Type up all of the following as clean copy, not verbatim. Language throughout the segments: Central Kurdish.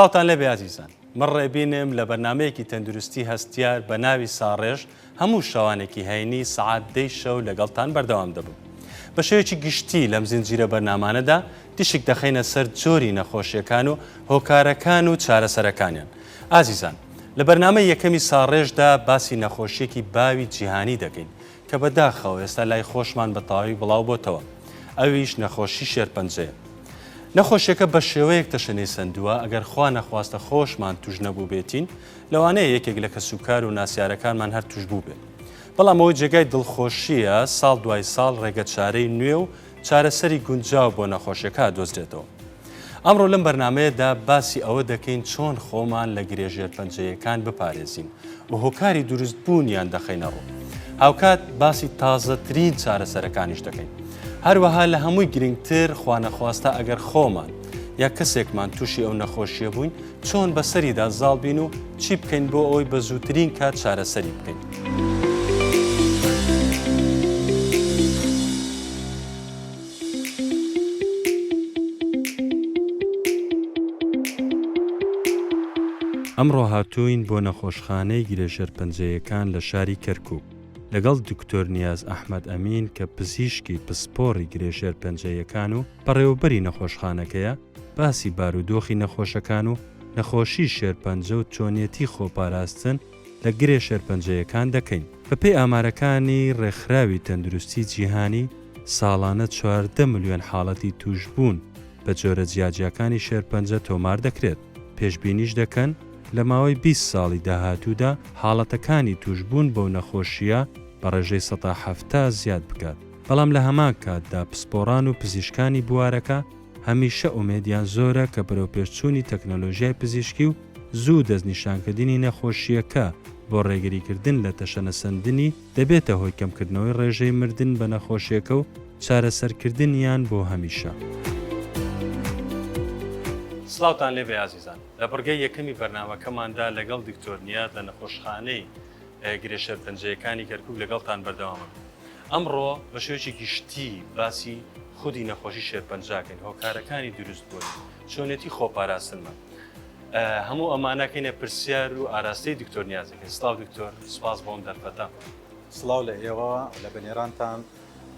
سڵاوتان لێبێ ئازیزان من ڕێبینم لە بەرنامەیەکی تەندروستی هەستیار بە ناوی ساڕێژ هەموو شەوانێکی هەینی سەعات دەی شەو لەگەڵتان بەردەوام دەبم. بە شێوەیەکی گشتی لەم زنجیرە بەرنامانەدا تیشک دەخەینە سەر جۆری نەخۆشیەکان و هۆکارەکان و چارەسەرەکانیان. ئازیزان لە بەرنامەی یەکەمی ساڕێژدا باسی نەخۆشیەکی باوی جیهانی دەکەین کە بە داخەوە ئێستا لای خۆشمان بە تەواوی بڵاو بۆتەوە ئەویش نەخۆشی شێرپەنجەیە. نەخۆشیەکە بە شێوەیەک تەشەنەی سەندووە ئەگەر خوا نەخواستە خۆشمان توش نەبووبێتین لەوانەیە یەکێک لە کەسوکار و ناسیارەکانمان هەر توشبوو بێت. بەڵام ئەوەی جێگای دڵخۆشییە ساڵ دوای ساڵ ڕێگەچارەی نوێ و چارەسەری گونجاو بۆ نەخۆشیەکە ئەدۆزرێتەوە. ئەمڕۆ لەم بەرنامەیەدا باسی ئەوە دەکەین چۆن خۆمان لە گرێ ژێرپەنجەیەکان بپارێزین و هۆکاری دروستبوونیان دەخەینە ڕوو. هاوکات باسی تازەترین چارەسەرەکانیش دەکەین. هەروەها لە هەمووی گرنگتر خوانەخواستە ئەگەر خۆمان یا کەسێکمان تووشی ئەو نەخۆشیە بووین چۆن بەسەریدا زاڵ بین و چی بکەین بۆ ئەوەی بە زووترین کات چارەسەری بکەین؟ ئەمڕۆ هاتووین بۆ نەخۆشخانەی گرێ شێرپەنجەیەکان لە شاری کەرکووک لەگەڵ دکتۆر نیاز ئەحمەد ئەمین کە پزیشکی پسپۆڕی گرێ شێرپەنجەیەکان و بەڕێوەبەری نەخۆشخانەکەیە باسی بارودۆخی نەخۆشەکان و نەخۆشی شێرپەنجە و چۆنیەتی خۆپاراستن لە گرێ شێرپەنجەیەکان دەکەین. بەپێی ئامارەکانی ڕێکخراوی تەندروستی جیهانی، ساڵانە 14 ملیۆن حاڵەتی تووشبوون بە جۆرە جیاجیاکانی شێرپەنجە تۆمار دەکرێت، پێشبینیش دەکەن لە ماوەی 20 ساڵی داهاتوودا حاڵەتەکانی تووشبوون بەو نەخۆشییە بە ڕێژەی 70% زیاد بکات، بەڵام لە هەمان کاتدا پسپۆڕان و پزیشکانی بوارەکە هەمیشە ئومێدیان زۆرە کە بەرەوپێشچوونی تەکنەلۆژیای پزیشکی و زوو دەستنیشانکردنی نەخۆشییەکە بۆ ڕێگریکردن لە تەشەنەسەندنی دەبێتە هۆی کەمکردنەوەی ڕێژەی مردن بە نەخۆشییەکە و چارەسەرکردنیان بۆ هەمیشە. سڵاوتان لێبێ ئازیزان، لە بڕگەی یەکەمی بەرنامەکەماندا لەگەڵ دکتۆر نیاز لە نەخۆشخانەی گرێ شێرپەنجەیەکانی کەرکوک لەگەڵتان بەردەوامم. ئەمڕۆ بە شێوەیەکی گشتی باسی خودی نەخۆشی شێرپەنجەکەین، هۆکارەکانی دروست بوونی، چۆنێتی خۆپاراستنمان. هەموو ئەمانەکەینە پرسیار و ئاراستەی دکتۆر نیازەکەین. سڵاو دکتۆر، سپاس بۆ ئەم دەرفەتە. سڵاو لە ئێوە لە بینەرانتان،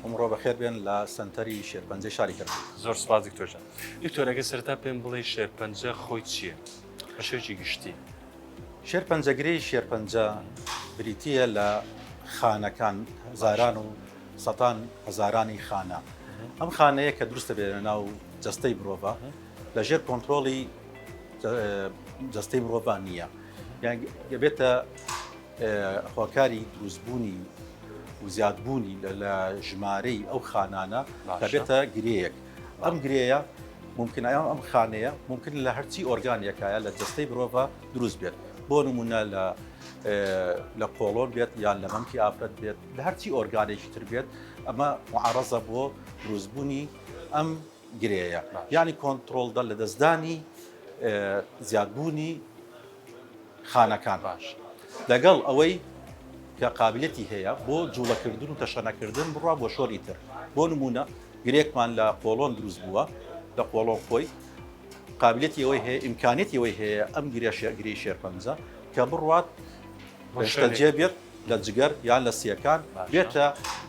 ئەمڕۆ بەخێر بێن لە سەنتەری شێرپەنجەی شاری کەرکوک. زۆر سپاس دکتۆر جان. دکتۆر ئەگەر سەرەتا پێم بڵێی شێرپەنجە خۆی چییە بە شێوەیەکی گشتی؟ شێرپەنجە گرێی شێرپەنجە بریتییە لە خانەکان، هەزاران و سەتان هەزارانی خانە. ئەم خانەیە کە دروست دەبێت لە ناو جەستەی مرۆڤە لە ژێر کۆنترۆڵی جەستەی مرۆڤ نییە. یان دەبێتە هۆکاری دروستبوونی و زیادبوونی لە ژمارەی ئەو خانانە دەبێتە گرێیەک. ئەم گرێیە ممکنە ئەم خانەیە ممکن لە هەرچی ئۆرگانێکایە لە جەستەی مرۆڤە دروست بێت بۆ نمونە لە لە قۆڵۆن بێت یان لە مەمکی ئافرەت بێت لە هەرچی ئۆرگانێکی تر بێت ئەمە معرەزە بۆ دروستبوونی ئەم گرێیە یعنی کۆنتترۆڵدا لە دەستدانی زیادبوونی خانەکان باش لەگەڵ ئەوەی کە قابلەتی هەیە بۆ جوڵەکردن و تەشەنەکردن بڕوا بۆ شۆری تر بۆ نمونە گرێکمان لە قۆڵۆن دروست بووە لە قۆڵۆن خۆی قابلەتی ئەوەی هەیە ئیمکانیەتی ئەوەی هەیە ئەم گرێ گرێی شێرپەنجە کە بڕوات جێ بێت لە جگەر یان لە سیەکان بێتە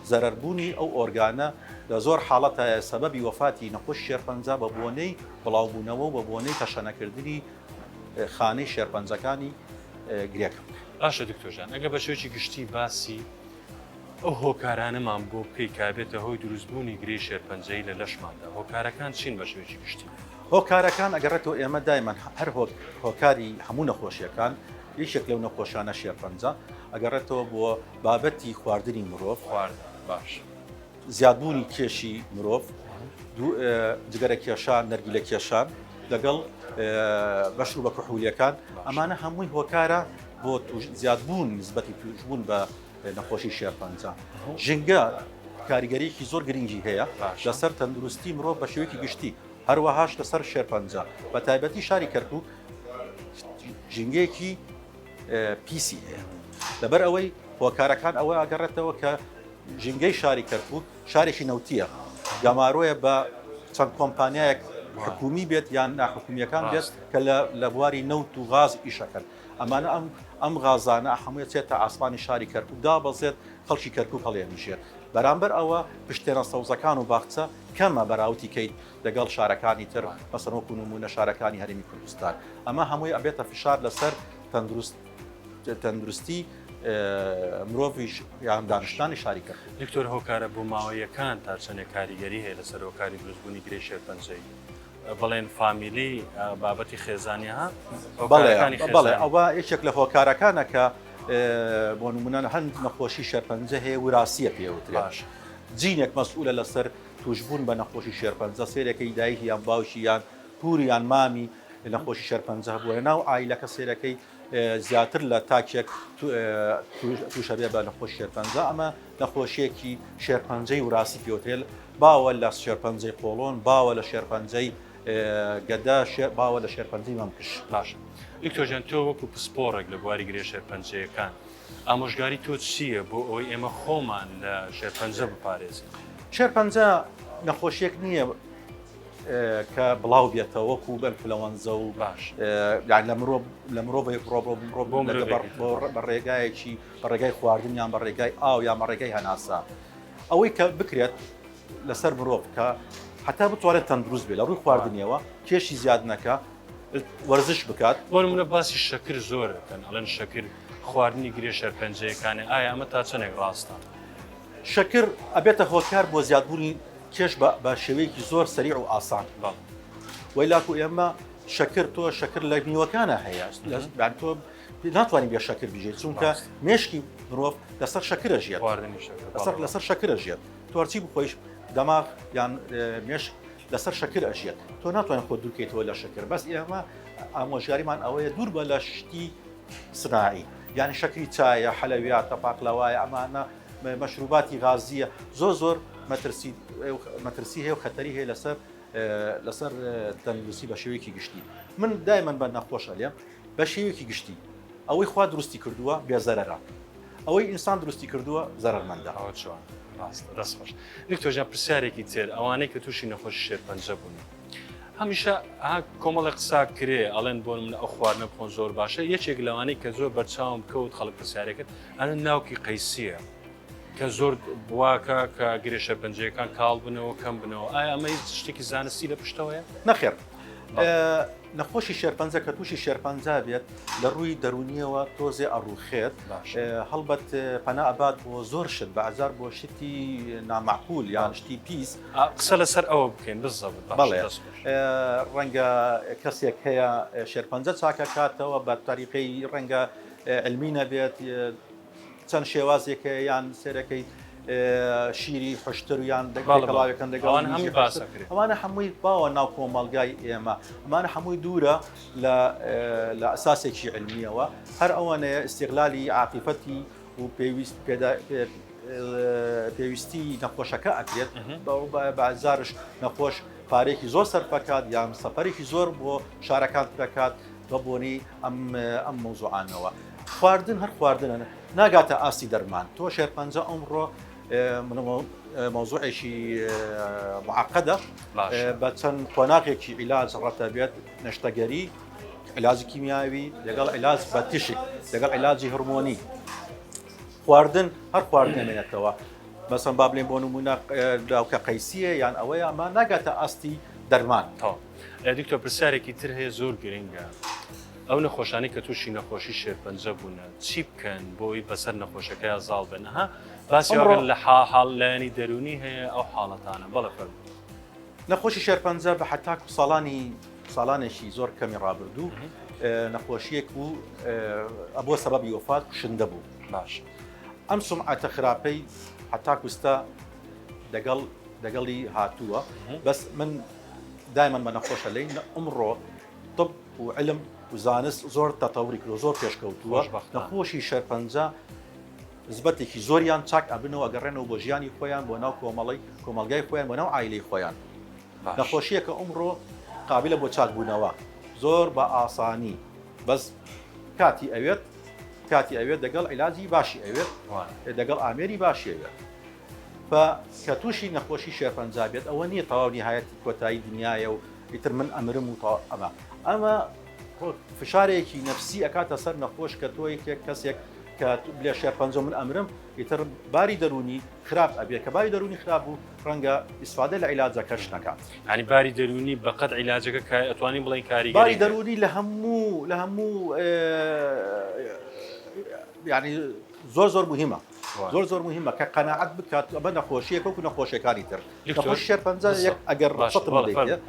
زەرەربوونی ئەو ئۆرگانە لە زۆر حاڵەتە سەبەبی وەفاتی نەخۆش شێرپەنجە بە بۆنەی بڵاوبوونەوە و بە بۆنەی تەشەنەکردنی خانەی شێرپەنجەکانی گرێکە. باشە دکتۆر جان ئەگەر بە شێوەیەکی گشتی باسی ئەو هۆکارانەمان بۆ بکەی کە ئەبێتە هۆی دروستبوونی گرێی شێرپەنجەیی لە لەشماندا، هۆکارەکان چین بە شێوەیەکی گشتی؟ هۆکارەکان ئەگەڕێتەوە ئێمە دایمەن هەر هۆکاری هەموو نەخۆشیەکان یەکێک لەو نەخۆشانە شێرپەنجە ئەگەڕێتەوە بۆ بابەتی خواردنی مرۆڤ خواردن باش زیادبوونی کێشی مرۆڤ جگەرە کێشان نەرگیلە کێشان لەگەڵ مەشروبە کحولیەکان ئەمانە هەمووی هۆکارە بۆ زیادبوون نسبەتی توشبوون بە نەخۆشی شێرپەنجە. ژینگە کاریگەریەکی زۆر گرنگی هەیە لەسەر تەندروستی مرۆڤ بە شێوەیەکی گشتی هەروەهاش لەسەر شێرپەنجە بە تایبەتی شاری کەرکک ژینگەیەکی پیسی هەیە لەبەر ئەوەی هۆکارەکان ئەوە ئەگەڕێتەوە کە ژینگەی شاری کەرکک شارێکی نەوتیە گەمارۆیە بە چەند کۆمپانیایەک. حکومی بێت یان ناحکومیەکان بێت کە لە بواری نەوت و غاز ئیشەکەن ئەمانە ئەم ئەم غازانە هەمووی چێتە ئاسمانی شاری کەرکک دابەزێت خەڵکی کەرکک هەڵێنیژێت بەرامبەر ئەوە پشتێنە سەوزەکان و باخچە کەمە بەراوتی کەیت لەگەڵ شارەکانی تر مەسەن وەکو نمونە شارەکانی هەرێمی کوردستان ئەمە هەمووی ئەبێتە فشار لەسەر تەندروست تەندروستی مرۆڤیش یان دانیشتانی شاری کەرکوک. دکتۆر هۆکارە بۆماوەییەکان تا چەندێک کاریگەری هەیە لەسەر هۆکاری دروستبوونی گرێی شێرپەنجەیی؟ بڵێن فامیلی بابەتی خێزانی ها؟ بەڵێ بەڵێ ئەوە یەکێک لە هۆکارەکانە کە بۆ نمونە هەند نەخۆشی شێرپەنجە هەیە وراسیە پێوترێت جینێک مەسئولە لەسەر توشبوون بە نەخۆشی شێرپەنجە سێرەکەی دایکی یان باوکی یان پور یان مامی نەخۆشی شێرپەنجە هەبووە لە ناو عایلەکە سێرەکەی زیاتر لە تاکێک تووشەبێ بە نەخۆش شێرپەنجە ئەمە نەخۆشیەکی شێرپەنجەی وراسی پێوترێت باوە لە شێرپەنجەی قۆڵۆن باوە لە شێرپەنجەی گەدە باوە لە شێرپەنجەی مەمکش. باشە دکتۆر گیان تۆ وەکو پسپۆڕێک لە بواری گرێ شێرپەنجەیەکان ئامۆژگاری تۆ چییە بۆ ئەوەی ئێمە خۆمان لە شێرپەنجە بپارێزین؟ شێرپەنجە نەخۆشیەک نییە کە بڵاو بێتەوە وەکو ئەنفلەوەنزە و باش یان لە مرۆڤ لە مرۆڤێک ڕۆ بۆ مرۆڤ بۆ مرۆڤێکی تر. بە ڕێگایەکی بە ڕێگای خواردن یان بە ڕێگای ئاو یان بە ڕێگای هەناسە ئەوەی کە بکرێت لەسەر مرۆڤ کە حتا بتوانێت تەندروست بێت لە ڕووی خواردنیەوە کێشی زیاد نەکا وەرزش بکات. بۆ نمونە باسی شەکر زۆر ئەکەن ئەڵێن شەکر خواردنی گرێ شێرپەنجەیەکانە ئایا ئەمە تا چەندێک ڕاستە؟ شەکر ئەبێتە هۆکار بۆ زیادبوونی کێش بە شێوەیەکی زۆر سەریع و ئاسان. بەڵێ. وەیلاکو ئێمە شەکر تۆ شەکر لە میوەکانە هەیە یان تۆ ناتوانانی بێ شەکر بژیت چونکە مێشکی مرۆڤ لەسەر شەکرە ژیێت لەسەر لەسەر شەکرە ژیێت تۆرچی بخۆیش دەماغ یان مێشک لەسەر شەکر ئەژیێت تۆ ناتوانین خۆ دوورکەیتەوە لە شەکر بەس ئێمە ئامۆژگاریمان ئەوەیە دوور بە لە شتی سناعی یعنی شەکری چایە حەلەویاتە پاقلەوایە ئەمانە مەشروباتی غازیە زۆر زۆر مەترسی مەترسی هەیە و خەتەری هەیە لەسەر لەسەر تەندروستی بە شێوەیەکی گشتی من دایمەن بە نەخۆش ئەلێم بە شێوەیەکی گشتی ئەوەی خوا دروستی کردووە بێزەرەرە ئەوەی ئینسان دروستی کردووە زەرەرمەندە. ئەوە چۆن ڕاستە دەست خۆش دکتۆر جان پرسیارێکی تر ئەوانەی کە تووشی نەخۆشی شێرپەنجە بوون هەمیشە ها کۆمەڵی قسا کرێ ئەڵێن بۆ من ئەو خواردنە بخۆن زۆر باشە یەکێک لەوانەی کە زۆر بەرچاوم کەوت خەڵک پرسیارێکرد ئەنە ناوکی قەیسیە کە زۆر بواکە کە گرێ شێرپەنجەیەکان کاڵ بنەوە کەم بنەوە ئایا ئەمە هیچ شتێکی زانستی لە پشتەوەیە؟ نەخێر نەخۆشی شێرپەنجە کە تووشی شێرپەنجە بێت لە ڕووی دەرونیەوە تۆزێ ئەڕوخێت هەڵبەت پەنا ئەبات بۆ زۆر شت بەعزار بۆ شتی نامعقول یان شتی پیس قسە لەسەر ئەوە بکەین بزەبت بەڵێ ڕەنگە کەسێک هەیە شێرپەنجە چاکەکاتەوە بە تەریقەی ڕەنگە علمی نەبێت چەند شێوازێک هەیە یان سێرەکەی شیری حشتر یان دەگەڵاوەکەن دەگەڵ هەمووی باسەکرێت ئەوانە هەمووی باوە ناو کۆمەڵگای ئێمە ئەمانە هەمووی دوورە لە لە ئەساسێکی علمیەوە هەر ئەوەنەیە ئیستیغلالی عاتیفەتی و پێویست پێدا پێویستی نەخۆشەکە ئەکرێت بەزارش نەخۆش پارێکی زۆر سەرفەکات یان سەفەرێکی زۆر بۆ شارەکان دەکات بە بۆنی ئەم ئەم مەوزوعانەوە خواردن هەر خواردنە ناگاتە ئاستی دەرمان تۆ شێرپەنجە ئەمڕۆ مەوزوعێکی معقدە بە چەند قۆناغێکی عیلاج ڕەتە بێت نەشتەگەری علاجی کیمیاوی لەگەڵ علاج بە تیشک لەگەڵ علاجی هەرمۆنی خواردن هەر خواردن نەمێنێتەوە مەسەن با بلێن بۆ نمونە لاوکە قەیسیە یان ئەوەیە ئەمە ناگاتە ئاستی دەرمان. تەواو دکتۆر پرسیارێکی تر هەیە زۆر گرنگە ئەو نەخۆشانەی کە تووشی نەخۆشی شێرپەنجە بوونە چی بکەن بۆی بەسەر نەخۆشەکەیا زاڵ بن ها باسی ئەمڕۆ لە حاڵ لایەنی دەروونی هەیە ئەو حاڵەتانە بەڵێ فەرموو. نەخۆشی شێرپەنجە بە حەتاکو ساڵانی ساڵانێکی زۆر کەمی ڕابردوو نەخۆشیەک بوو ئەبووە سەبەبی وەفات کوشندە بوو باش ئەم سومعەتە خراپەی حەتاکو ئستا دەگەڵ دەگەڵی هاتووە بەس من دایمەن بە نەخۆشە لەین ئەمڕۆ طب و علم و زانست زۆر تەتەوری کرد زۆر پێشکەوتووە نەخۆشی شێرپەنجە نسبەتێکی زۆریان چاک ئەبنەوە ئەگەڕێنەوە بۆ ژیانی خۆیان بۆ ناو کۆمەڵی کۆمەڵگای خۆیان بۆ ناو عایلەی خۆیان نەخۆشیەکە ئەمڕۆ قابلە بۆ چاکبوونەوە زۆر بە ئاسانی بەس کاتی ئەوێت کاتی ئەوێت دەگەڵ عیلاجی باشی ئەوێت دەگەڵ ئامێری باشی ئەوێت فە کە تووشی نەخۆشی شێرپەنجا بێت ئەوە نییە تەواو نیهایەتی کۆتایی دنیایە و ئیتر من ئەمرم و تا ئەمە ئەمە فشارێکی نەفسی ئەکاتە سەر نەخۆش کە تۆ یەکێک کەسێک کە بلێ شێرپەنجە من ئەمرم ئیتر باری دەروونی خراپ ئەبێ کە باری دەروونی خراپ بوو ڕەنگە ئیسفادە لە عیلاجەکەش نەکات. یانی باری دەروونی بەقەد عیلاجەکە ئەتوانین بڵێین کاریگەری باری دەروونی لە هەموو لە هەموو یعنی زۆر زۆر مهمە زۆر زۆر مهمە کە قەناعەت بکات ئەمە نەخۆشیەک وەکو نەخۆشیەکانی تر نەخۆشی شێرپەنجە یەک ئەگەر ڕەچەتم بدەیت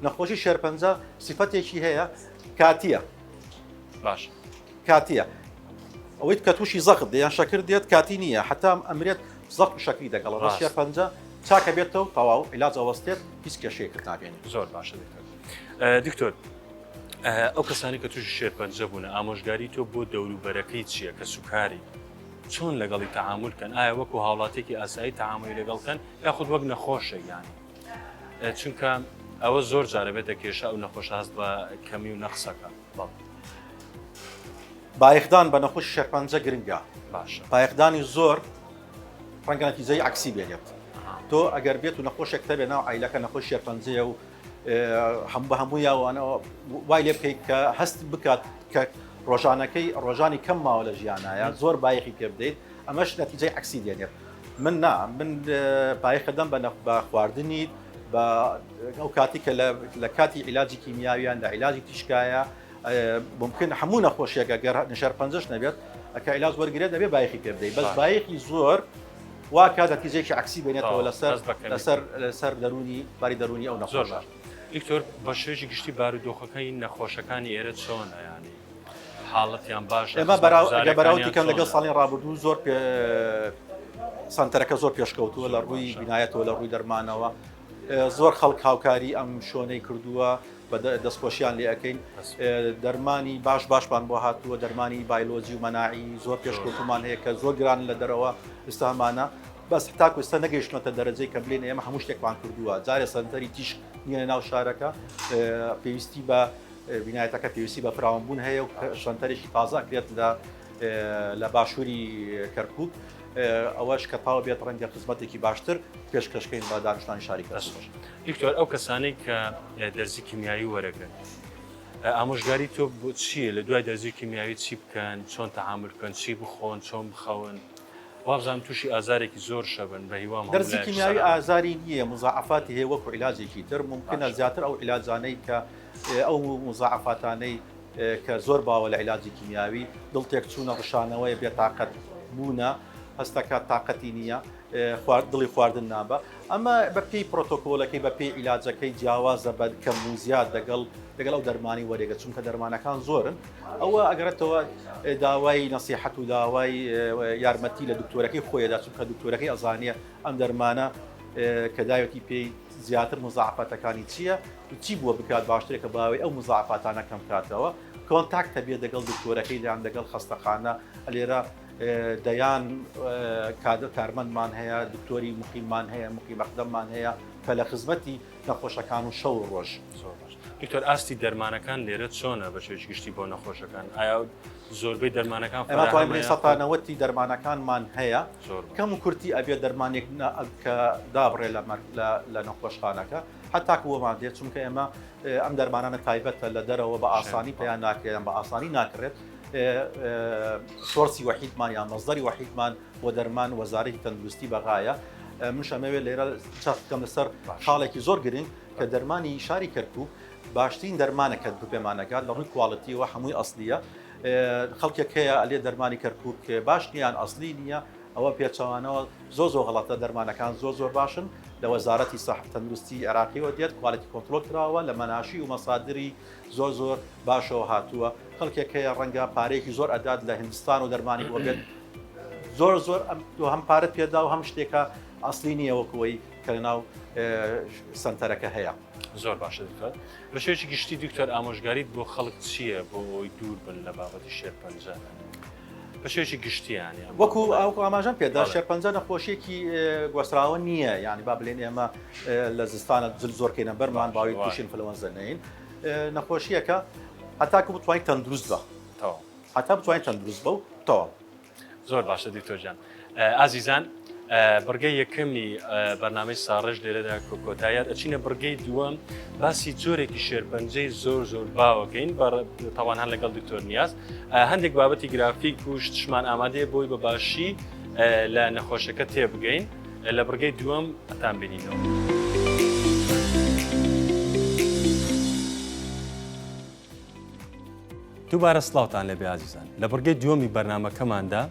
نەخۆشی شێرپەنجە سیفەتێکی هەیە کاتیە باش کاتیە ئەوەی کە تووشی زەخت دێ یان شەکر دێت کاتی نییە حتا ئەمرێت زەخت و شەکری دەگەڵە ڕاست شێرپەنجە چاکە بێتەوە تەواو عیلاج ئەوەستێت هیچ کێشەیەکت نابێنێت زۆر باشە دکتۆر دکتۆر ئەو کەسانی کە تووشی شێرپەنجە بوونە ئامۆژگاری تۆ بۆ دەوروبەرەکەی چییە کە سوکاری چۆن لەگەڵی تەعامول کەن ئایا وەکو هاوڵاتێکی ئاسایی تەعاملی لەگەڵ کەن یاخود وەک نەخۆشێک یانی چونکە ئەوە زۆر جارە بێتە کێشە ئەو نەخۆش هەست بە کەمی و نەقسەکە بایەخدان بە نەخۆشی شێرپەنجە گرنگە باشە بایەخدانی زۆر ڕەنگە نەتیجەی عەکسی بێنێت تۆ ئەگەر بێت و نەخۆشێک تەبێ ناو عیلەکە نەخۆش شێرپەنجەیە و هەموو بە هەموو یاوانەوە وای لێ بکەیت کە هەست بکات کە ڕۆژانەکەی ڕۆژانی کەم ماوە لە ژیانایە زۆر بایەخی پێ بدەیت ئەمەش نەتیجەی عەکسی دێنێت من نا من بایەخە دەم بە خواردنی بە ئەو کاتی کە لە کاتی عیلاجی کیمیاویان لە عیلاجی تیشکایە ممکن هەموو نەخۆشیەکە گەر شێرپەنجەش نەبێت ئەکە عیلاج وەرگێت دەبێ بایەخی پێ بدەیت بەس بایەخی زۆر وا کات نەتیجەیەکی عەکسی بێنێتەوە لەسەر لەسەر لەسەر دەروونی باری دەروونی ئەو نەخۆشە. دکتۆر بە شێوەیەکی گشتی بارودۆخەکەی نەخۆشەکانی ئێرە چۆنە یانی حاڵەتیان باشە ئێمە بەراو بەراوردی کەن لەگەڵ ساڵی ڕابردوو زۆر پێ سەنتەرەکە زۆر پێشکەوتووە لە ڕووی بینایەتەوە لە ڕووی دەرمانەوە زۆر خەڵک هاوکاری ئەم شۆنەی کردووە دەستخۆشیان لێ ئەکەین دەرمانی باش باشمان بۆ هاتووە دەرمانی بایلۆجی و مەناعی زۆر پێشکەوتومان هەیە کە زۆر گران لە دەرەوە ئێستا هەمانە بەس تاکو ئێستا نەگەیشتنەتە دەرەجەی کە بلێن ئێمە هەموو شتێکمان کردووە جارێ سەنتەری تیشک نییە ناو شارەکە پێویستی بە بینایەتەکە پێویستی بە فراوانبوون هەیە و سەنتەرێکی تازە کرێت لە لە باشووری کەرکک ئەوەش کە تاو بێت ڕەنگە خزمەتێکی باشتر پێشکەشکەین بە دانیشتوانی شاری کەرکوک. دکتۆر ئەو کەسانەی کە دەرزی کیمیایی وەرەگرن ئامۆژگاری تۆ بۆ چییە لە دوای دەرزی کیمیاوی چی بکەن چۆن تەعامل بکەن چی بخۆن چۆن بخەون وابزانم تووشی ئازارێکی زۆر شەبن بە هیوام دەرزی کیمیاوی ئازاری نییە مزاعفاتی هەیە وەکو عیلاجێکی تر ممکنە زیاتر ئەو عیلاجانەی کە ئەو مزاعفاتانەی کە زۆر باوە لە عیلاجی کیمیاوی دڵ تێکچوونە ڕشانەوەیە بێتاقەت بوونە هەستەکات تاقەتی نییە دڵی خواردن نابە ئەمە بە پێی پرۆتۆکۆلەکەی بە پێی عیلاجەکەی جیاوازە بە کەم و زیاد دەگەڵ لەگەڵ ئەو دەرمانی وەرێگە چونکە دەرمانەکان زۆرن ئەوە ئەگەرێتەوە داوای نەسیحەت و داوای یارمەتی لە دکتۆرەکەی خۆیدا چونکە دکتۆرەکەی ئەزانیە ئەم دەرمانە کە داوێتی پێی زیاتر مزاعفاتەکانی چییە چی بووە بکات باشترە کە باوەی ئەو مزاعفاتانە کەم کاتەوە contact هەبێت دەگەڵ دکتۆرەکەی یان دەگەڵ خەستەخانە لێرە دەیان کادر کارمەندمان هەیە دکتۆری مقیممان هەیە مقیم ئەقدەممان هەیە کە لە خزمەتی نەخۆشەکان و شەو و ڕۆژ. زۆر باش دکتۆر ئاستی دەرمانەکان لێرە چۆنە بە شێوەیەکی گشتی بۆ نەخۆشەکان ئایا زۆربەی دەرمانەکان ئێمە توانین بڵێین 190 دەرمانەکانمان هەیە کەم و کورتی ئەبێ دەرمانێک کە دابڕێ لە نەخۆشخانەکە هەتاکو بۆمان دێت چونکە ئێمە ئەم دەرمانانە تایبەتە لە دەرەوە بە ئاسانی پێیان ناکرێت یان بە ئاسانی ناکرێت source ی وەحیدمان یان مەزدەری وەحیدمان بۆ دەرمان وەزارەتی تەندروستی بەغایە منش ئەمەوێت لێرە چاپ بکەم لەسەر خاڵێکی زۆر گرنگ کە دەرمانی شاری کەرکک باشترین دەرمانە کە پێمانەکات لە ڕووی quality یەوە هەمووی ئەسلیە خەڵکێک هەیە ئەلێ دەرمانی کەرکک باش نییان ئەسلی نییە ئەوە پێچەوانەوە زۆر زۆر غەڵەتە دەرمانەکان زۆر زۆر باشن لە وەزارەتی سەح تەندروستی عێراقیەوە دێت quality control کراوە لە مەناشی و مەسادری زۆر زۆر باشەوە هاتووە خەڵکێک هەیە ڕەنگە پارەیەکی زۆر ئەدات لە هندستان و دەرمانی بۆ بێت زۆر زۆر ئەم تۆ هەم پارەت پێدا و هەم شتێکە ئەسلی نییە وەکوەی کە لەناو سەنتەرەکە هەیە. زۆر باشە دکتۆر بە شێوەیەکی گشتی دکتۆر ئامۆژگاریت بۆ خەڵک چییە بۆ ئەوەی دوور بن لە بابەتی شێرپەنجە بە شێوەیەکی گشتی یانی وەکو ئەو ئاماژەم پێدا شێرپەنجە نەخۆشیێکی گواستراوە نییە یعنی با بلێن ئێمە لە زستانە جل زۆرکەینە بەرمان باوی تووشی ئینفلەوەنزە نین نەخۆشیەکە هەتاکو بتوانین تەندروست بە هەتا بتوانین تەندروست بە و تەواو زۆر باشە دکتۆر گیان. ئازیزان. بڕگەی یەکەمی بەرنامەی ساڕێژ لێرەدا کۆتاییات ئەچینە بڕگەی دووەم باسی جۆرێکی شێرپەنجەی زۆر زۆر باوەکەین بە تاوانهان لەگەڵ دکتۆر نیاز هەندێک بابەتی گرافیک و شتشمان ئامادەیە بۆی بە باشی لە نەخۆشەکە تێبگەین لە بڕگەی دووەم ئەتان بینینەوە. دووبارە سڵاوتان لێبێ ئازیزان لە بڕگەی دووەمی بەرنمەکەماندا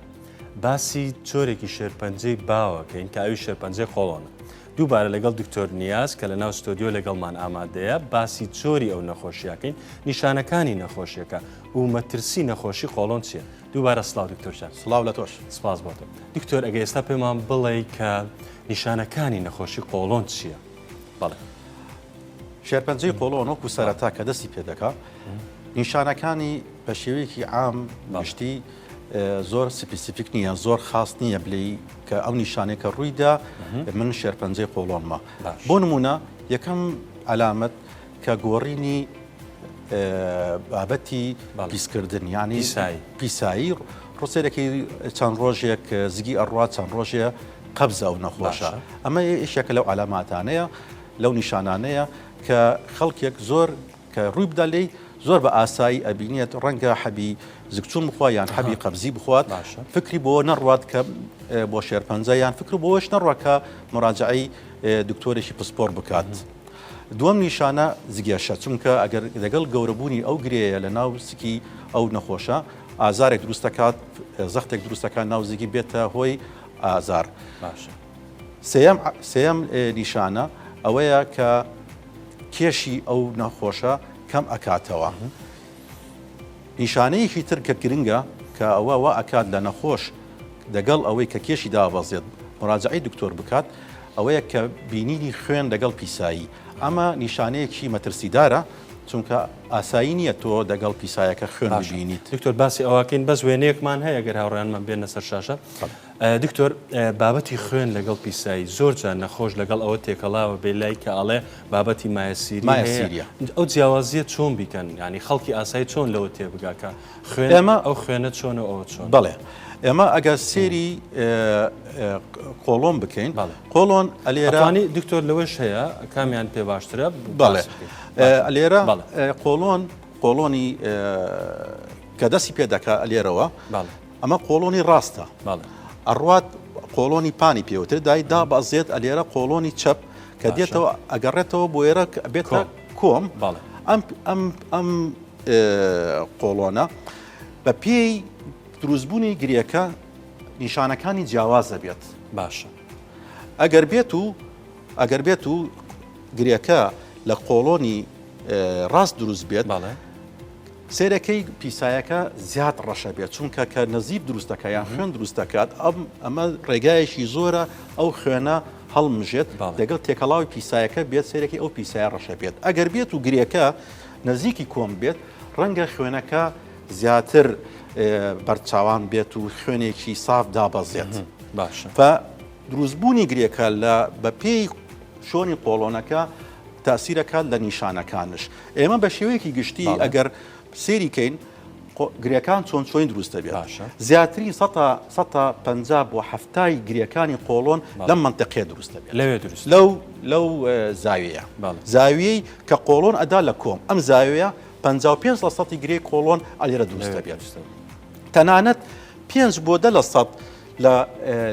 باسی جۆرێکی شێرپەنجەی باوەکەین کە ئەوی شێرپەنجەی قۆڵۆنە دووبارە لەگەڵ دکتۆر نیاز کە لە ناو ستۆدیۆ لەگەڵمان ئامادەیە باسی جۆری ئەو نەخۆشیەکەین نیشانەکانی نەخۆشیەکە و مەترسی نەخۆشی قۆڵۆن چییە دووبارە سڵاو دکتۆر جان سڵاو لە تۆش سپاس بۆ تۆ دکتۆر ئەگە ئێستا پێمان بڵێ کە نیشانەکانی نەخۆشی قۆڵۆن چییە؟ بەڵێ. شێرپەنجەی قۆڵۆن وەکو سەرەتا کە دەستی پێدەکا نیشانەکانی بە شێوەیەکی عام گشتی زۆر specific نییە زۆر خاص نییە بلی کە ئەو نیشانەیە کە ڕوویدا من شێرپەنجەی قۆڵۆنمە بۆ نمونە یەکەم علامەت کە گۆڕینی بابەتی پیسکردن یانی پیسایی ڕوسێرەکەی چەند ڕۆژێک زگی ئەڕوا چەند ڕۆژێ قەبزە ئەو نەخۆشە ئەمە یەکێکە لەو عەلاماتانەیە لەو نیشانانەیە کە خەڵکێک زۆر کە ڕووی بدا لێی زۆر بە ئاسایی ئەبینێت ڕەنگە حەبی زگچوون بخوا یان حەبی قەبزی بخوات فکری بۆ نەڕوات کە بۆ شێرپەنجە یان فکر بۆش نەڕوا کە مراجعەی دکتۆرێکی پسپۆر بکات. دووەم نیشانە زگێشە، چونکە ئەگەر لەگەڵ گەورەبوونی ئەو گرێیە لە ناو سکی ئەو نەخۆشە ئازارێک دروست دەکات، زەختێک دروست دەکات ناو زگی بێتە هۆی ئازار. باشە. سێیەم سێیەم نیشانە ئەوەیە کە کێشی ئەو نەخۆشە کەم ئەکاتەوە. نیشانەیەکی تر کە گرنگە کە ئەوە وا ئەکات لە نەخۆش دەگەڵ ئەوەی کە کێشی دابەزێت مراجعەی دکتۆر بکات ئەوەیە کە بینینی خوێن لەگەڵ پیسایی ئەمە نیشانەیەکی مەترسیدارە چونکە ئاسایی نییە تۆ دەگەڵ پیسایەکە خوێن ببینیت. دکتۆر باسی ئەوەکەین بەس وێنەیەکمان هەیە گەر هاوڕێیانمان بێنە سەر شاشە. دکتۆر بابەتی خوێن لەگەڵ پیسایی زۆر جار نەخۆش لەگەڵ ئەوە تێکەڵاوە بێ لای کە ئەڵێ بابەتی مایەسیری هەیە ئەو جیاوازیە چۆن بیکەن ینی خەڵکی ئاسایی چۆن لەوە تێبگا کە خوێن ئێمە ئەو خوێنە چۆنە ئەوە چۆن بەڵێ ئێمە ئەگەر سێری قۆڵۆن بکەین قۆڵۆن ئەلێرانی دکتۆر لەوەش هەیە کامیان پێ باشترە بەڵێ ئەلێرە قۆڵۆن قۆڵۆنی کە دەستی پێ دەکا ئەلێرەوە ئەمە قۆڵۆنی ڕاستە ئەڕوات قۆڵۆنی پانی پێوتر دای دابەزێت ئەلێرە قۆڵۆنی چەپ کە دێتەوە ئەگەڕێتەوە بۆ ئێرە بێتە کۆم ئەم ئەم ئەم قۆڵۆنە بە پێی دروستبوونی گرێکە نیشانەکانی جیاواز دەبێت باشە ئەگەر بێت و ئەگەر بێت و گرێکە لە قۆڵۆنی ڕاست دروست بێت سەیرەکەی پیسایەکە زیاد ڕەشە بێت چونکە کە نەزیف دروست دەکات یان خوێن دروست دەکات ئەم ئەمە ڕێگایەکی زۆرە ئەو خوێنە هەڵمژێت لەگەڵ تێکەڵاوی پیسایەکە بێت سەیرەکەی ئەو پیسایە ڕەشە بێت ئەگەر بێت و گرێکە نزیکی کۆم بێت ڕەنگە خوێنەکە زیاتر بەرچاوان بێت و خوێنێکی ساف دابەزێت باشە دروستبوونی گرێکە لە بەپێی شۆنی قۆڵۆنەکە تاسیرەکات لە نیشانەکانش ئێمە بە شێوەیەکی گشتی ئەگەر سێری کەین گرێکان چۆن چۆین دروست دەبێت زیاترین 150 بۆ هەفتای گرێکانی قۆڵۆن لەم منتەقەیە دروست دەبێت لەوێ دروست لەو لەو زاویە زاویەی کە قۆڵۆن ئەدا لە کۆم ئەم زاویە 55 لە سەتی گرێ قۆڵۆن ئەلێرە دروست دەبێت تەنانەت 5 بۆ دە لە سەد لە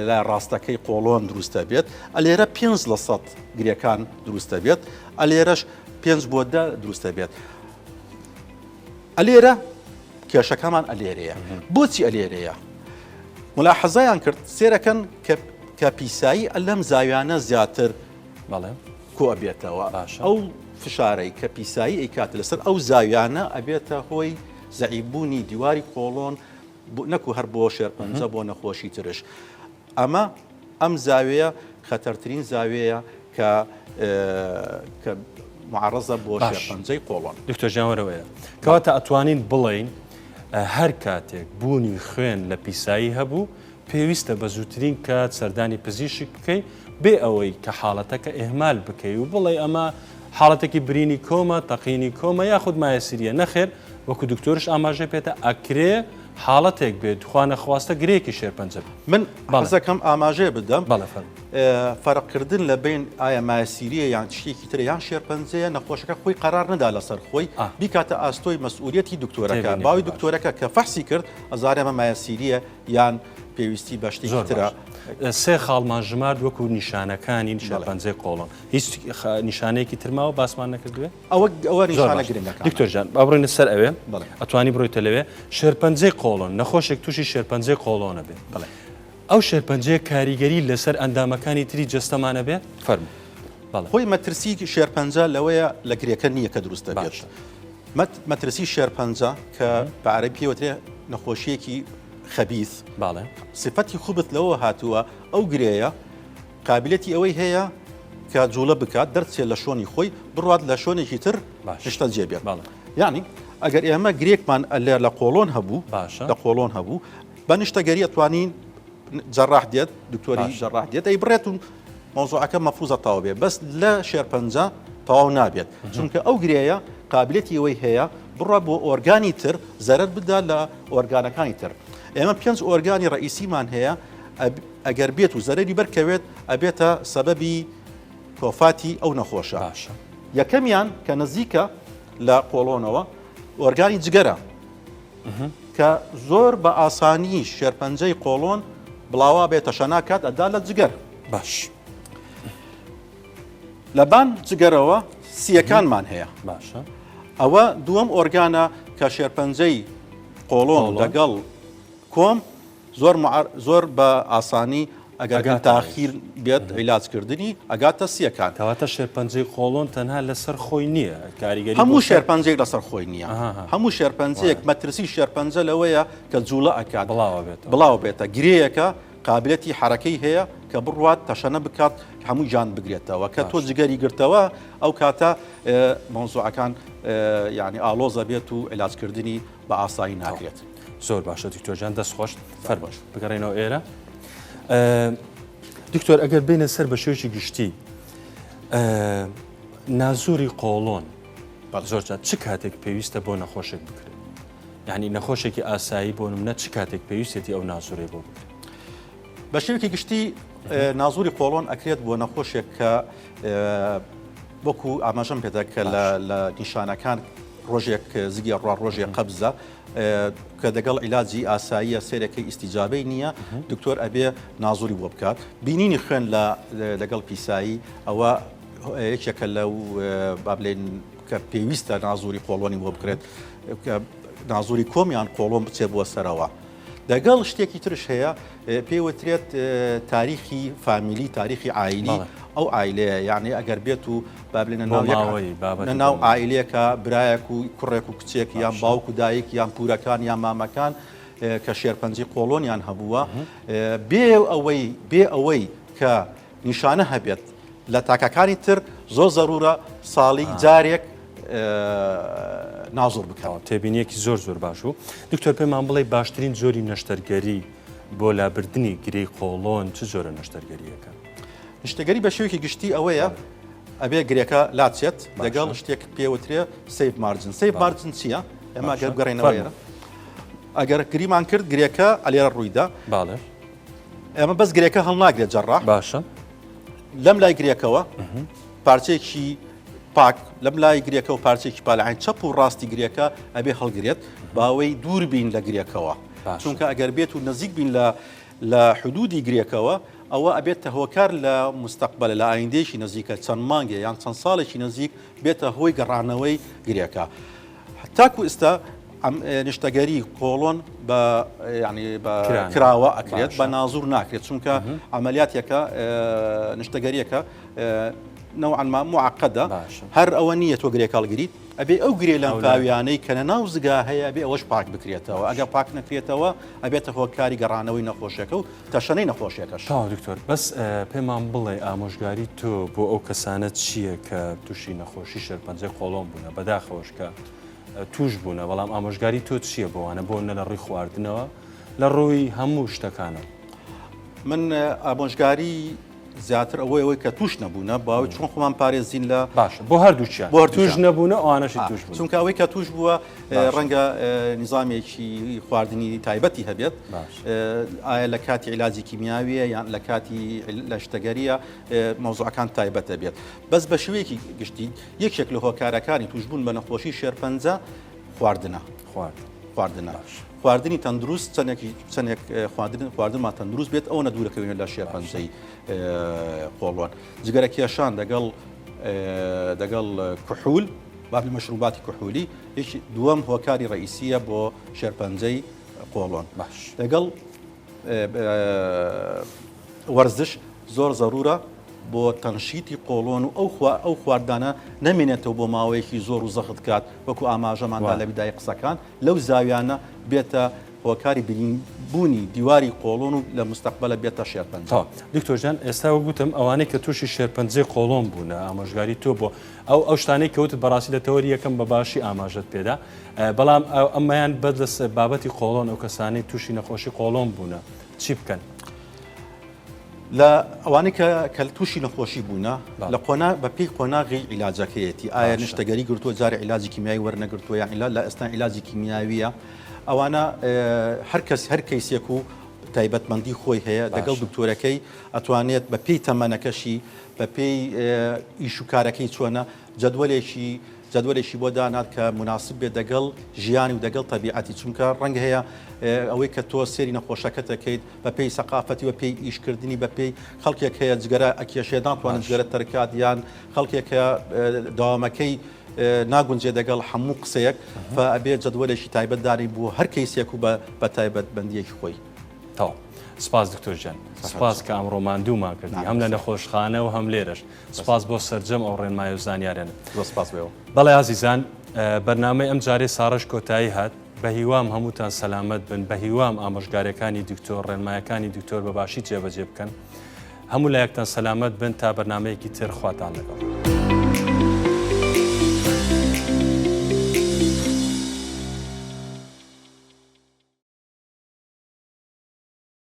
لای ڕاستەکەی قۆڵۆن دروست دەبێت ئەلێرە 5 لە سەد گرێکان دروست دەبێت ئەلێرەش 5 بۆ دە دروست دەبێت ئەلێرە کێشەکەمان ئەلێرەیە بۆچی ئەلێرەیە ملاحەزایان کرد سێرەکەن کە کە پیسایی ئەلەم زاویانە زیاتر بەڵێ کۆ ئەبێتەوە ئەو فشارەی کە پیسایی ئەیکات لەسەر ئەو زاویانە ئەبێتە هۆی زەعیبوونی دیواری قۆڵۆن نەکو هەر بۆ شێرپەنجە بۆ نەخۆشی ترش ئەمە ئەم زاویە خەتەرترین زاویەیە کە کە معرەزە بۆ شێرپەنجەی قۆڵۆن. دکتۆر گیان وەرەوەیە کەواتە ئەتوانین بڵێین هەر کاتێک بوونی خوێن لە پیسایی هەبوو پێویستە بە زووترین کات سەردانی پزیشک بکەی بێ ئەوەی کە حاڵەتەکە ئیهمال بکەی و بڵێ ئەمە حاڵەتێکی برینی کۆمە تەقینی کۆمە یاخود مایەسیریە نەخێر وەکو دکتۆرش ئاماژەی پێتە ئەکرێ حاڵەتێک بێت خوا نەخواستە گرێیەکی شێرپەنجە بێت. من بەڵێ. حەزەکەم ئاماژەیە بدەم بەڵێ فەرموو. فەرقکردن لە بەین ئایا مایەسیریە یان شتێکی ترە یان شێرپەنجەیە نەخۆشەکە خۆی قەرار نەدا لەسەر خۆی بیکاتە ئاستۆی مەسئولیەتی دکتۆرەکە باوی دکتۆرەکە کە فەحسی کرد ئەزانێ ئەمە مایەسیریە یان پێویستی بە شتێکی ترە. سێ خاڵمان ژمارد وەکو نیشانەکانی شێرپەنجەی قۆڵۆن هیچ نیشانەیەکی تر ماوە باسمان نەکردوێ؟ ئەوە ئەوە نیشانە گرنگەکان. دکتۆر جان با بڕۆینە سەر ئەوێ ئەتوانی بڕۆیتە لەوێ شێرپەنجەی قۆڵۆن نەخۆشێک تووشی شێرپەنجەی قۆڵۆنە بێ بەڵێ. ئەو شێرپەنجەیە کاریگەری لەسەر ئەندامەکانی تری جەستەمان ئەبێ؟ فەرموو. بەڵێ. خۆی مەترسی شێرپەنجە لەوەیە لە گرێکە نییە کە دروست دەبێت. باشە. مەت مەترسی شێرپەنجە کە بە عەرەبی پێی وترێ نەخۆشییەکی خەبیث. بەڵێ. سفەتی خوبث لەوە هاتووە ئەو گرێیە قابیلەتی ئەوەی هەیە کە جوڵە بکات دەرچێت لە شۆنی خۆی بڕوات لە شۆنێکی تر باشە. نیشتەجێ بێت. بەڵێ. یانی ئەگەر ئێمە گرێکمان لە لە قۆڵۆن هەبوو باشە. لە قۆڵۆن هەبوو بە نیشتەگەری ئەتوانین جەراح دێت دکتۆری جەراح دێت ئەی بڕێت و مەوزوعەکە مەفروزە تەواو بێ بەس لە شێرپەنجە تەواو نابێت چونکە ئەو گرێیە قابلێتی ئەوەی هەیە بڕە بۆ ئۆرگانی تر زەرەر بدا لە ئۆرگانەکانی تر ئێمە پێنج ئۆرگانی ڕئیسیمان هەیە ئەگەر بێت و زەرەری بەرکەوێت ئەبێتە سەبەبی تۆفاتی ئەو نەخۆشە باشە یەکەمیان کە نزیکە لە قۆڵۆنەوە ئۆرگانی جگەرە کە زۆر بە ئاسانی شێرپەنجەی قۆڵۆن بڵاوا بێت تەشەنا کات ئەدا لە جگەر. باش. لەبان جگەرەوە سیەکانمان هەیە. باشە. ئەوە دووەم ئۆرگانە کە شێرپەنجەی قۆڵۆن دەگەڵ کۆم زۆر زۆر بە ئاسانی ئەگەر تاخیر بێت عیلاج کردنی ئەگاتە سیەکان. کەواتە شێرپەنجەی قۆڵۆن تەنها لەسەر خۆی نییە کاریگەری هەموو شێرپەنجەیەک لەسەر خۆی نییە. هەموو شێرپەنجەیەک مەترسی شێرپەنجە لەوەیە کە جوڵە ئەکات بڵاو بێتە گرێیەکە قابلەتی حەرەکەی هەیە کە بڕوات تەشەنە بکات هەموو جان بگرێتەوە کە تۆ جگەری گرتەوە ئەو کاتە مەوزوعەکان یعنی ئاڵۆزە بێت و عیلاجکردنی بە ئاسایی ناکرێت. زۆر باشە دکتۆر جان دەست خۆش فەرموو بگەڕێنەوە ئێرە دکتۆر ئەگەر بینە سەر بە شێوەیەکی گشتی نازوری قۆڵۆن زۆر جار چ کاتێک پێویستە بۆ نەخۆشێک بکرێت یعنی نەخۆشێکی ئاسایی بۆ منە چ کاتێک پێویستێتی ئەو نازورەی بۆ بکرێت بە شێوەیەکی گشتی نازوری قۆڵۆن ئەکرێت بۆ نەخۆشێک کە وەکو ئاماژەم پێدا کە لە نیشانەکان ڕۆژێک زگی ڕوا ڕۆژێک قەبزە کە دەگەڵ عیلاجی ئاساییە سێرەکەی ئیسیجابەی نییە دکتۆر ئەبێ نازوری بۆ بکات بینینی خوێن لە لەگەڵ پیسایی ئەوە یەکێکە لەو با بڵێن کە پێویستە نازوری قۆڵۆنی بۆ بکرێت نازوری کۆمیان قۆڵۆن بچێ بۆ سەرەوە. دەگەڵ شتێکی ترش هەیە پێی وترێت تاریخی فامیلی تاریخی عایلی ئەو عایلەیە یعنی ئەگەر بێت و با بلێنە ناو لە ناو عایلەکە برایەک و کوڕێک و کچێک یان باوک و دایک یان پورەکان یان مامەکان کە شێرپەنجەی قۆڵۆنیان هەبووە بێ ئەوەی بێ ئەوەی کە نیشانە هەبێت لە تاکەکانی تر زۆر زەرورە ساڵی جارێک نازۆر بکەوە. تێبینیەکی زۆر زۆر باش بوو. دکتۆر پێمان بڵێ باشترین جۆری نەشتەرگەری بۆ لابردنی گرێی قۆڵۆن چ جۆرە نەشتەرگەریەکە؟ نەشتەرگەری بە شێوەیەکی گشتی ئەوەیە ئەبێ گرێکە لاچێت لەگەڵ شتێک پێوترێ safe margin. Safe margin چییە؟ ئێمە گەر بگەڕێنەوە ئەگەر گریمان کرد گرێکە ئەلێرە ڕوویدا باڵێ ئێمە بەس گرێکە هەڵناگرێت جەڕا باشە لەم لای گرێکەوە پارچەیەکی پاک لەم لای گرێکە و پارچێکی پالعین چەپ و ڕاستی گرێکە ئەبێ هەڵگرێت باوەی دوور بین لە گرێکەوە چونکە ئەگەر بێت و نزیک بین لە لە حدودی گرێکەوە ئەوە ئەبێتە هۆکار لە مستەقبل لە ئایندەیەکی نزیکە چەند مانگێ یان چەند ساڵێکی نزیک بێتە هۆی گەڕانەوەی گرێکە. تاکو ئستا نیشتەگەری کۆڵۆن بە ینی بە کراوە ئەکرێت بە نازور ناکرێت چونکە عملیاتێکە نیشتەگەریەکە نەوعا ما معقدە هەر ئەوە نییە تۆ گرێک هەڵگریت ئەبێ ئەو گرێ لەمفاویانەی کە لە ناو زگا هەیە ئەبێ ئەوەش پاک بکرێتەوە ئەگەر پاک نەکرێتەوە ئەبێتە هۆکاری گەڕانەوەی نەخۆشیەکە و تەشەنەی نەخۆشیەکەش. تەواو دکتۆر بەس پێمان بڵێ ئامۆژگاری تۆ بۆ ئەو کەسانە چییە کە تووشی نەخۆشی شێرپەنجەی قۆڵۆن بوونە بەداخەوەش کە توش بوونە بەڵام ئامۆژگاری تۆ چییە بۆوانە بۆ نە لە ڕووی خواردنەوە لە ڕووی هەموو شتەکانەوە؟ من ئامۆژگاری. زیاتر ئەوەی ئەوەی کە توش نەبوونە باوەی چۆن خۆمان پارێزین لە باشە بۆ هەردووچیان بۆ توش نەبوونە ئەوانەشی توش بوون چونکە ئەوەی کە توش بووە ڕەنگە نیزامێکی خواردنی تایبەتی هەبێت ئایا لە کاتی عیلاجی کیمیاویە یان لە کاتی لەشتەگەریە مەوزوعەکان تایبەتە بێت بەس بە شێوەیەکی گشتی یەکێک لە هۆکارەکانی توشبوون بە نەخۆشی شێرپەنجە خواردنە خوارد خواردنە خواردنی تەندروست چەندێکی چەندێک خواردن خواردنمان تەندروست بێت ئەوە نەدوورەکەوینە لە شێرپەنجەی قۆڵۆن جگەرە کێشان دەگەڵ دەگەڵ کحول بابی مەشروباتی کحولی یەکی دووەم هۆکاری ڕئیسیە بۆ شێرپەنجەی قۆڵۆن باش لەگەڵ وەرزش زۆر زەرورە بۆ تەنشیتی قۆڵۆن و ئەو خوا ئەو خواردانە نەمێنێتەوە بۆ ماوەیەکی زۆر و زەخت کات وەکو ئاماژەماندا لە بیدای قسەکان لەو زاویانە بێتە هۆکاری برین بوونی دیواری قۆڵۆن و لە مستەقبەلە بێتە شێرپەنجە. تەواو دکتۆر جان ئێستا وەک وتم ئەوانەی کە تووشی شێرپەنجەی قۆڵۆن بوونە ئامۆژگاری تۆ بۆ ئەو ئەو شتانەی کە وتت بەڕاستی لە تەوەری یەکەم بە باشی ئاماژەت پێدا بەڵام ئەمەیان بەد لە بابەتی قۆڵۆن ئەو کەسانەی تووشی نەخۆشی قۆڵۆن بوونە چی بکەن؟ لە ئەوانەی کە کە تووشی نەخۆشی بوونە لە قۆنا بە پێی قۆناغی عیلاجەکەیەتی ئایا نشتەگەری گرتووە جارێ عیلاجی کیمیایی وەرنەگرتووە یان عیلا لە ئێستا عیلاجی کیمیاویە ئەوانە هەر کەس هەر کەیسێک و تایبەتمەندی خۆی هەیە دەگەڵ دکتۆرەکەی ئەتوانێت بە پێی تەمەنەکەشی بە پێی ئیش و کارەکەی چۆنە جەدوەلێکی جەدوەلێکی بۆ دانات کە موناسب بێت دەگەڵ ژیانی و دەگەڵ تەبیعەتی چونکە ڕەنگ هەیە ئەوەی کە تۆ سێری نەخۆشەکەت دەکەیت بە پێی سەقافەتی بە پێی ئیشکردنی بە پێی خەڵکێک هەیە جگەرە ئەکێشێ ناتوانێت جگەرە تەرکات یان خەڵکێک هەیە دەوامەکەی ناگونجێ دەگەڵ هەموو قسەیەک فئەبێ جەدوەلێکی تایبەت دانی بۆ هەر کەیسێک و بە تایبەت بەندیەکی خۆی. تەواو سپاس دکتۆر گیان سپاس کە ئەمڕۆ ماندوومان کردی هەم لە نەخۆشخانە و هەم لێرەش سپاس بۆ سەرجەم ئەو ڕێنمای و زانیارێنە. زۆر سپاس بۆ ئێوە. بەڵێ ئازیزان بەرنامەی ئەم جارەی ساڕێژ کۆتایی هات بەهیوام هەمووتان سەلامەت بن بەهیوام ئامۆژگاریەکانی دکتۆر ڕێنمایەکانی دکتۆر بە باشی جێبەجێ بکەن هەموو لایەکتان سەلامەت بن تا بەرنامەیەکی تر خواتان لەگەڵ.